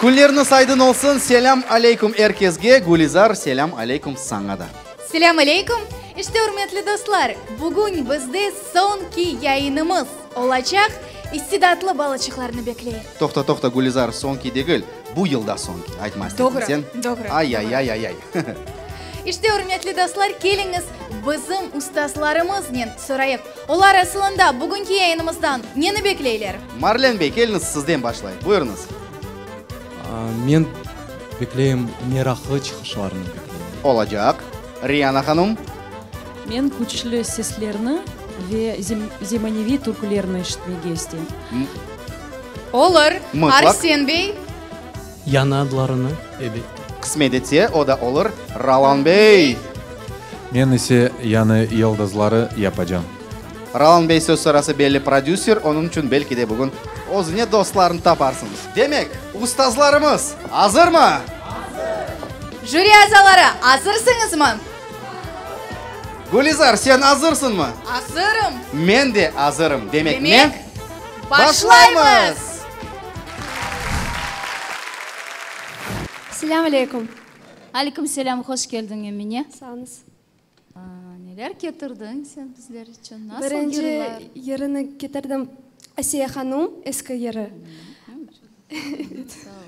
Künleriñiz aydın olsun, selâm aleyküm er kesge, Gülizar, selâm aleyküm saña da. Selâm aleyküm! İşte, ürmetli dostlar, bugün bizde soñki yayınımız olacaq, istidatlı balaçıqlarnı bekleyik. Toqta, toqta, Gülizar, soñki degil, bu yılda soñki, aytma istedim sen. Doğru, doğru. Ay, ay, ay, ay, ay. İşte, ürmetli dostlar, keliñiz, bizim ustazlarımıznen sorayıq, olar asılında bugünki yayınımızdan neni bekleyler? Marlen bey, keliñiz, sizden başlayıq, buyurıñız. Men bekleyim, meraqlı çıqışlarnı bekleyim. Olacaq. Riana hanum? Men küçlü seslerni ve zemaneviy türkülerni eşitmege isteyim. Olur. Mıtlaq. Arsen bey? Yañı adlarını, elbette. Qısmet etse, o da olur. Ralan bey? Men ise yañı yıldızları yapacam. Ralan bey söz sırası belli prodüser, onıñ içün belki de bugün özüne dostlarnı taparsıñız. Demek, ustazlarımız azırmı? Azır! Jüri azaları, azırsıñızmı? Gülizar, sen azırsıñmı? Azırım! Men de azırım. Demek, ne? Başlaymız! Selâm aleyküm! Aleyküm selâm, hoş keldiñ, Emine. Sağ oluñız. Neler ketirdiñ sen bizler içün? Nasıl Birinci yırlar? yırını ketirdim, Asiye hanum, eski yırı.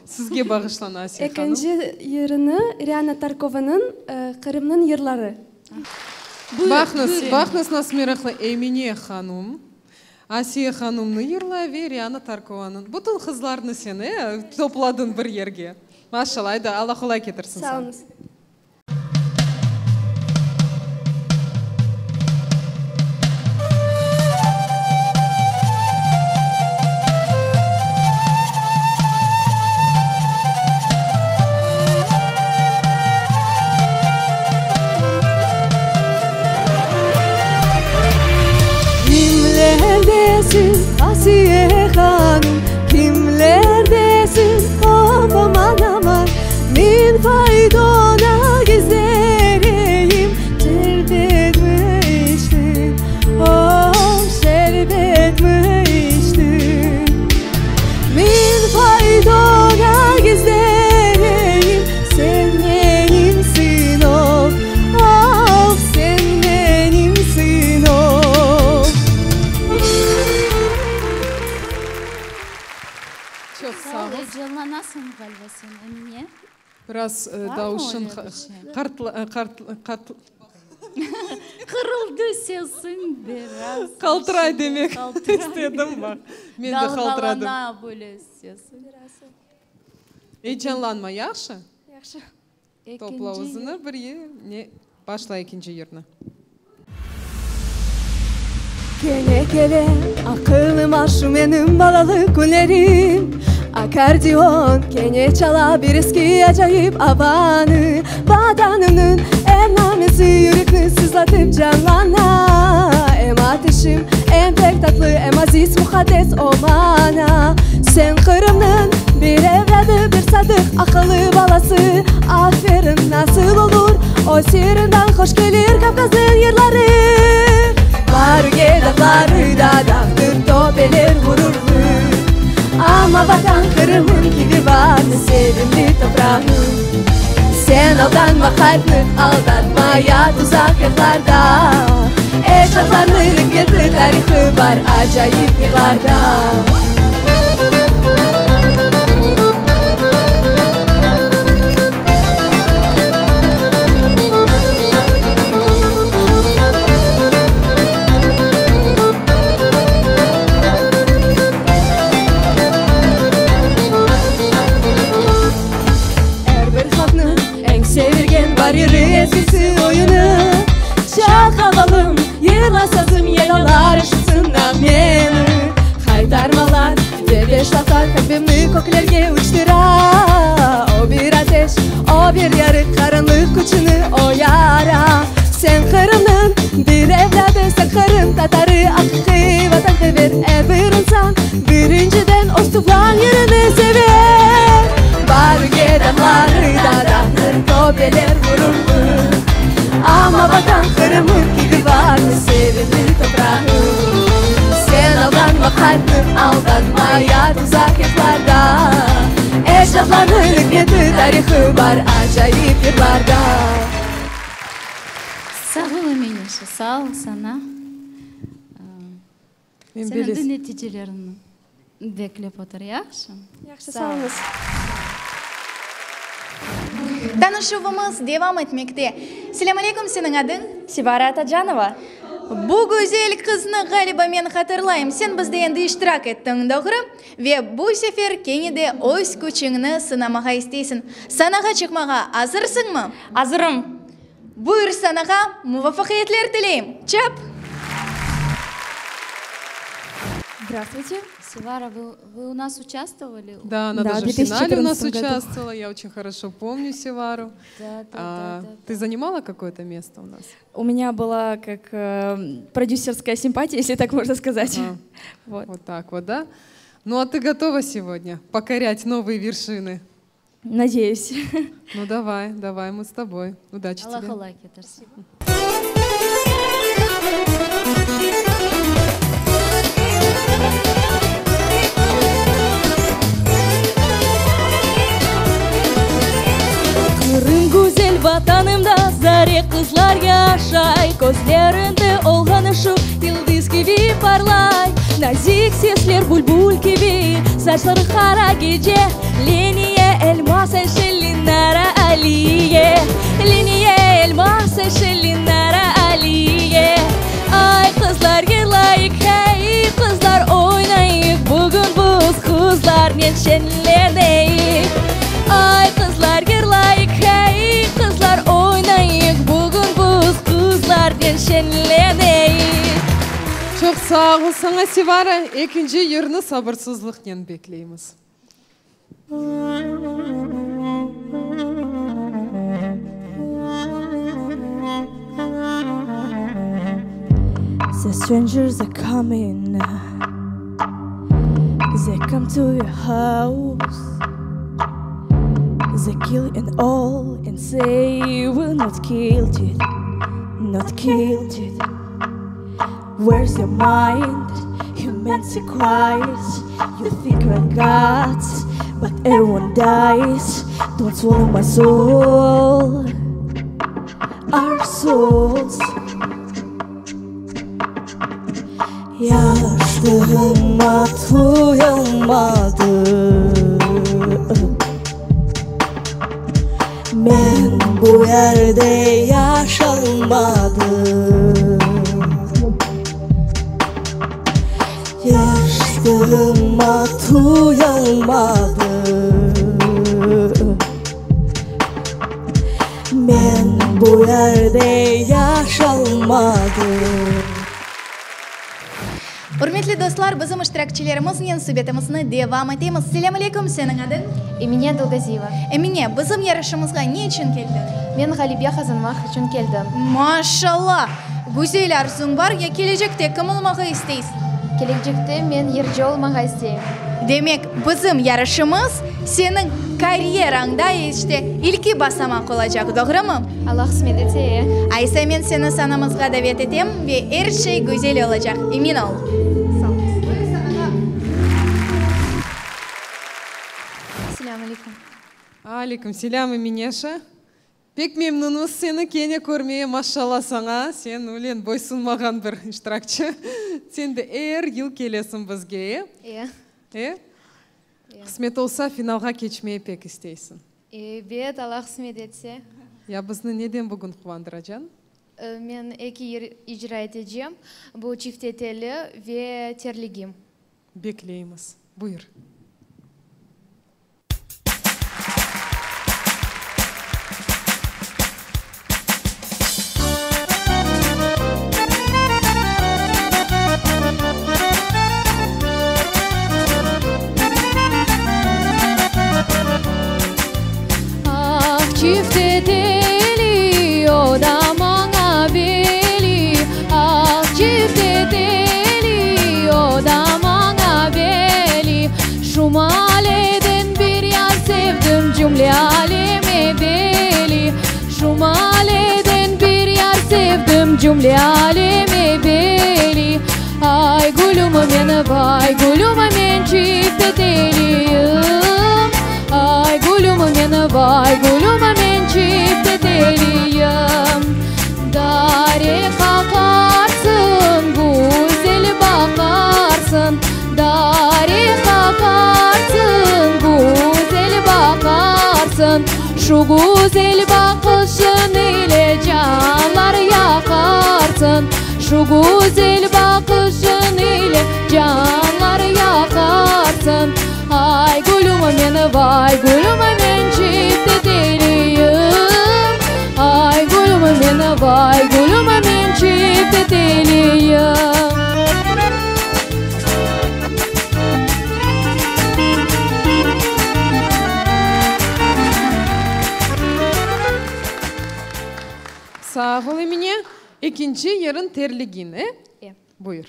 Sizge bağışlana, Asiye hanum. Ekinci yırını Riana Tarkovanıñ Qırımnıñ yırları. Baqıñız, baqıñız nasıl meraqlı, Emine hanum Asiye hanumnı yırlay ve Riana Tarkovanıñ. Bütün qızlarnı sen, e, topladıñ bir yerge. Maşallah, ayda, Alla qolay ketirsin Sağ saña. oluñız. Kimlerdesiñ, Asiye hanım, kimlerdesiñ, of, aman, aman, Men faytona gizlereyim, şerbet mi içtiñ, of, şerbet mi içtiñ? Men faytona gizlereyim, sen menimsiñ, of, of, sen menimsiñ, of. Çoq sağ ol. Eyecanlanasıñ ğaliba sen, Emine. Biraz davuşıñ qart. Qırıldı sesiñ biraz. Qaltıray demek istedim, baq. Men de qaltıradım. Dalğalana böyle sesiñ. Eyecanlanma, yahşı? Yahşı. Topla özüni bir ne, başla ekinci yırnı. Kene kele aqılıma şu menim balalıq künlerim, Akkordeon kene çala bir eski acayip avanı, Vatanımnıñ er namesi yürekni sızlatıp canlana, Em ateşim, em pek tatlı, em aziz, muqaddes o mana. Sen Qırımnıñ bir evlâdı, bir sadıq, aqıllı balası, Aferin, nasıl olur, o sırından hoş kelir Kavkaznıñ yırları. Barge dağları da dağdır, töpeler ğururlı, Amma Vatan Qırımım kibi barmı sevimli toprağım? Sen aldanma qalpni, aldatma yat uzaq yaqlarda, Ecdatlarnıñ ikmetli tarihı bar acayip yırlarda. Er bir halqnıñ eñ sevilgen bar yırı, ezgisi, oyunı. Çal qavalım, yırla sazım, yaylalar eşitsin nağmeni. Haytarmalar ve beşlaflar qalbimni köklerge uçtıra. O bir ateş, o bir yarıq, qaranlıq küçüni o yara. Sen Qırımnıñ bir evlâdı, sen qırım tatarı, aqiqiy vatansever er bir insan birinciden öz tuvğan yerini sever. Barge dağları da dağdır, töpeler ğururlı, amma Vatan Qırımım kibi barmı sevimli toprağım? Sen aldanma, qalbim, aldanma, yat uzaq yaqlarda. Adlarnıñ ikmeti, tarihı bar acayip yırlarda. Sağ ol, Emineşa, sağ ol saña. Men Sen endi neticeleriñni beklep otur, yahşı? Yahşı, sağ oluñız. Tanışuvımız devam etmekte. Selâm aleyküm, seniñ adıñ? Sivara Atacanova. Bu güzel qıznı, ğaliba, men hatırlayım. Sen bizde endi iştirak ettiñ, doğru? Ve bu sefer kene de öz küçüñni sınamağa isteysiñ. Sanağa çıqmağa azırsıñmı? Azırım. Buyur sanağa muvafaqiyetler tileyim! Çap! Здравствуйте. Севара, вы, вы у нас участвовали? Да, она Да, даже в в финале у нас 2014 году. участвовала. Я очень хорошо помню Севару. Да, да, А, да, да. Ты занимала какое-то место у нас? У меня была как э, продюсерская симпатия, если так можно сказать. Ага. Вот. Вот так вот, да? Ну а ты готова сегодня покорять новые вершины? Надеюсь. Ну давай, давай, мы с тобой. Удачи Allah тебе. qolay ketirsin. Qırım güzel vatanımda zare qızlar yaşay, Közlerinde olğanı şu yıldız kibi parlay. Nazik sesler bülbül kibi, saçları qara gece, Leniye, Elmaz, Ayşe, Lenara, Aliye, Leniye, Elmaz, Ayşe, Lenara, Aliye. Ay, qızlar, yırlayıq, hey, qızlar, oynayıq, Bugün biz qızlarnen şeñleneyik. Ay, qızlar, yırlayıq, hey, qızlar, oynayıq, Bugün biz qızlarnen şeñleneyik. Çoq sağ ol saña, Sevara. Ekinci yırnı sabırsızlıqnen bekleymiz. The strangers are coming They come to your house They kill and all and say we're not killed it Not killed it Where's your mind? Humanity cries You think you're gods But everyone dies Don't swallow my soul Our souls Yaşlığıma toyalmadım Men bu yerde yaşalmadım Yaşlığıma toyalmadım Men bu yerde yaşalmadım. Ürmetli dostlar, bizim iştirakçilerimiznen subetimizni devam etemiz. Selâm aleyküm, seniñ adıñ? Emine Dolgaziyeva. Emine, bizim yarışımızğa ne içün keldiñ? Men ğalebe qazanmaq içün keldim. Maşallah! Güzel arzuñ bar, ya kelecekte kim olmağa isteysiñ? Kelecekte men yırcı olmağa isteyim. Demek, bizim yarışımız seniñ karyerañda işte ilki basamaq olacaq, doğrumı? Allah qısmet etse, e. Aysa men seni sanamızğa davet etem ve er şey güzel olacaq, emin ol. Sağ ol. Selâm aleyküm. Aleyküm selâm, Emineşa. Pek memnunmız seni kene körmeye, maşşalla saña, sen ölen boysunmağan bir iştirakçı, sen de er yıl kelesiñ bizge, e? E. E? Qısmet olsa, finalğa keçmeye pek isteysiñ. Ebet, Alla qısmet etse. Ya bizni neden bugün quvandıracañ? Men eki yır icra etecem, bu Çifteteli ve Terligim. Bekleymiz. Buyur. Ah, çifte teli, o da maña beli, Ah, çifte teli, o da maña beli. Şu maaleden bir yar sevdim, cümle aleme beli. Şu maaleden bir yar sevdim, cümle aleme beli. Ay, gülüm men, vay, gülüm men çifte teliyim. Ay. meni, vay gülüm, men çifteteliyim. Dare qaqarsıñ, güzel baqarsıñ, Dare qaqarsıñ, güzel baqarsıñ, Şu güzel baqışıñ ile canlar yaqarsıñ, Şu güzel baqışıñ ile canlar yaqarsıñ. Ay, gülüm, meni, vay, gülüm, men çifteteliyim. Ay, gülüm, meni, vay, gülüm, men çifteteliyim. Sağ ol, Emine. Ekinci yırıñ Terligin, e? E. Buyur.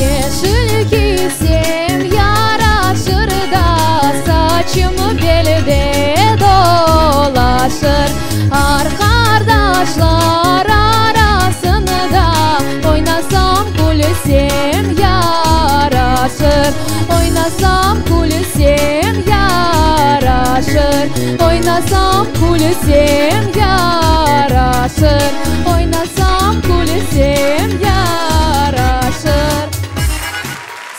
Yeşil kiysem yaraşır da, Saçım belde dolaşır. Arqadaşlar arasında Oynasam, külsem yaraşır. Oynasam, külsem yaraşır, Oynasam, külsem yaraşır, Oynasam, külsem yaraşır.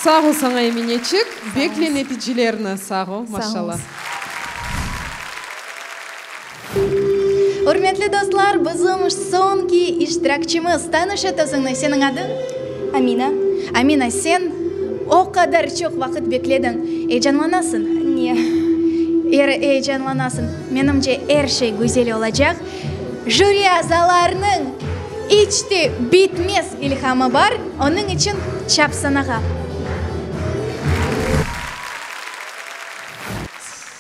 Sağ ol saña, Emineçik. Bekle neticelerni. Sağ ol, maşallah. Ürmetli dostlar, bizim soñki iştirakçimiz. Tanış et özüñni, seniñ adıñ? Amina. Amina, sen o qadar çoq vaqıt beklediñ, eyecanlanasıñ? Ne? Er, eyecanlanasıñ. Menimce, er şey güzel olacaq. Jüri azalarınıñ iç te bitmez ilhamı bar, onıñ içün çap sanağa.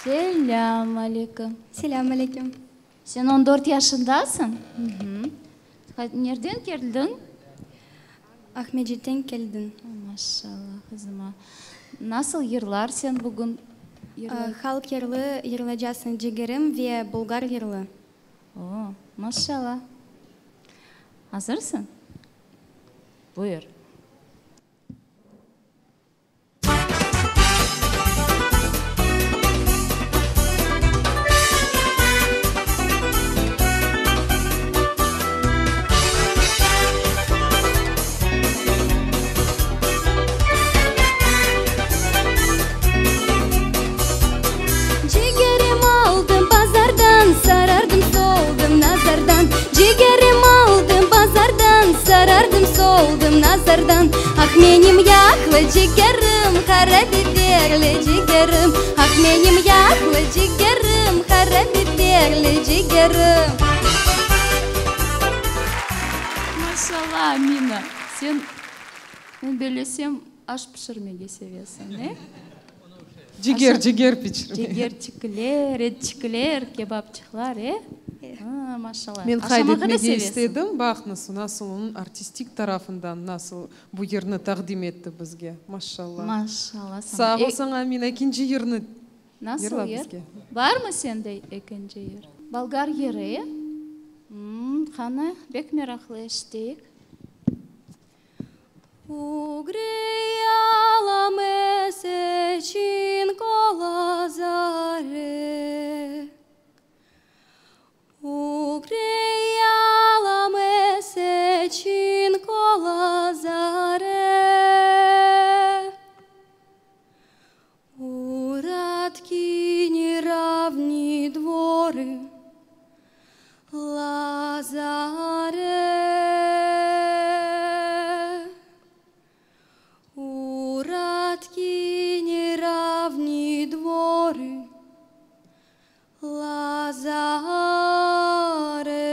Selâm aleyküm. Selâm aleyküm. Sen on dört yaşındasıñ? Nerden keldiñ? Aqmescitten keldim. Maşallah, qızıma. Nasıl yırlar sen bugün yırlay? Halq yırlı yırlaycasıñ, Cigerim ve Bulgar yırlı. O, maşallah. Azırsıñ? Buyur. Cigerim aldım bazardan, Sarardım, soldım nazardan. Cigerim aldım bazardan, Sarardım, soldım nazardan. Ah, menim yağlı cigerim, Qara biberli cigerim. Ah, menim yağlı cigerim, Qara biberli cigerim. Maşallah, Amina, sen, men bellesem, aş pişirmege sevesiñ, e? Ciger, ciger pişirmege. Cigerçikler, etçikler, kebapçıqlar, e? A, maşallah. Men qayd Aşamağa da etmege sevesiñ. istedim, baqıñız, nasıl onıñ artistik tarafından nasıl bu yırnı taqdim etti bizge. Maşallah. Maşallah saña. Sağ ol saña, Amina, ekinci yırnı Nasıl yırla yır? bizge. Barmı sende ekinci yır? Bolgar yırı, e? Qani, bek meraqlı eşiteyik. Ugreyala meseçinko Lazare, Ugreyala meseçinko Lazare, Uratki neravni dvorı, Lazare. Uratki neravni dvorı, Lazare.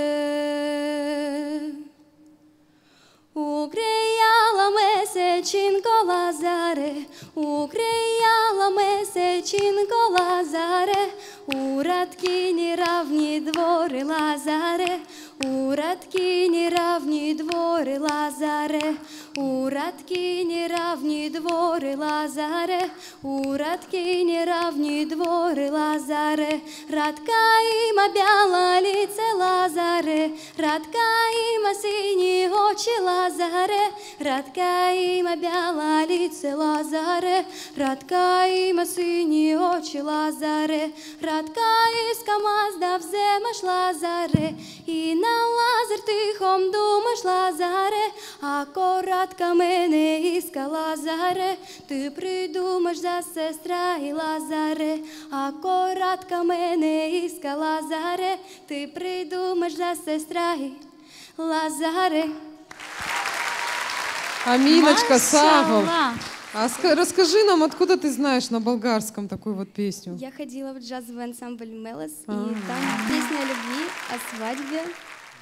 Ugreyala meseçinko Lazare, Ugreyala meseçinko Lazare, Uratki neravni dvorı, Lazare. У Радки неравні двори, Лазаре, у Радки неравні двори, Лазаре, у Радки неравні двори, Лазаре, Радка іма бяла ліце, Лазаре, Радка іма сині очі, Лазаре, Радка іма бяла ліце, Лазаре, Радка іма сині очі, Лазаре, Радка із камазда вземеш, Лазаре, і на лазар тихом думаш, Лазаре, а коратка мене іска, Лазаре, ти придумаш за сестра і Лазаре, а коратка мене іска, Лазаре, ти придумаш за сестра і Лазаре. Аминочка, sağ ol. Maşallah. А расскажи нам, откуда ты знаешь на болгарском такую вот песню? Я ходила в джазовый ансамбль «Мелос», и А. там песня о любви, о свадьбе.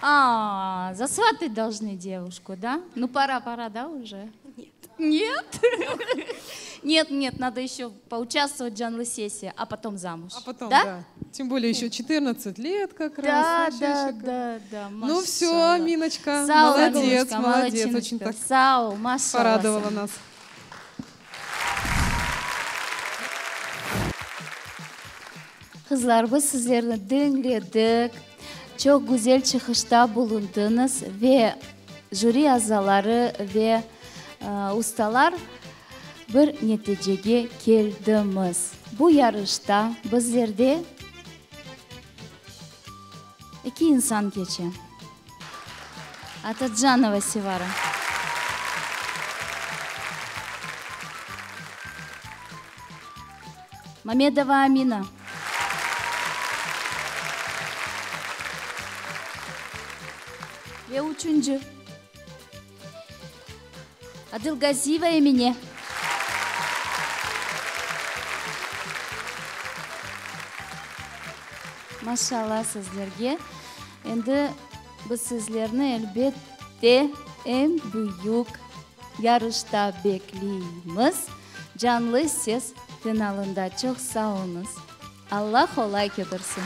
А, засватать должны девушку, да? Ну, пора, пора, да, уже? Нет. Нет? Нет, нет, надо еще поучаствовать в Canlı Sesi, а потом замуж. А потом, да? да. Тем более еще 14 лет как Да, раз. Вообще да, еще как- да, да. Ну все, maşallah. Аминочка, Sağ ol, молодец, Аминочка, молодец, молодчиночка. очень так Sağ ol, maşallah. порадовала нас. Qızlar, biz sizlerni diñledik, çoq güzel çıqışta bulundıñız ve jüri azaları ve ustalar bir neticege keldimiz. Bu yarışta bizlerde eki insan keçe. Atacanova Sevara. Mamedova Amina. Ve üçünci. Adılgaziyeva Emine. Maşallah sizlerge. Endi biz sizlerni, elbette, eñ büyük yarışta bekleymiz, Canlı ses finalında. Çoq sağ oluñız. Allah qolay ketirsin.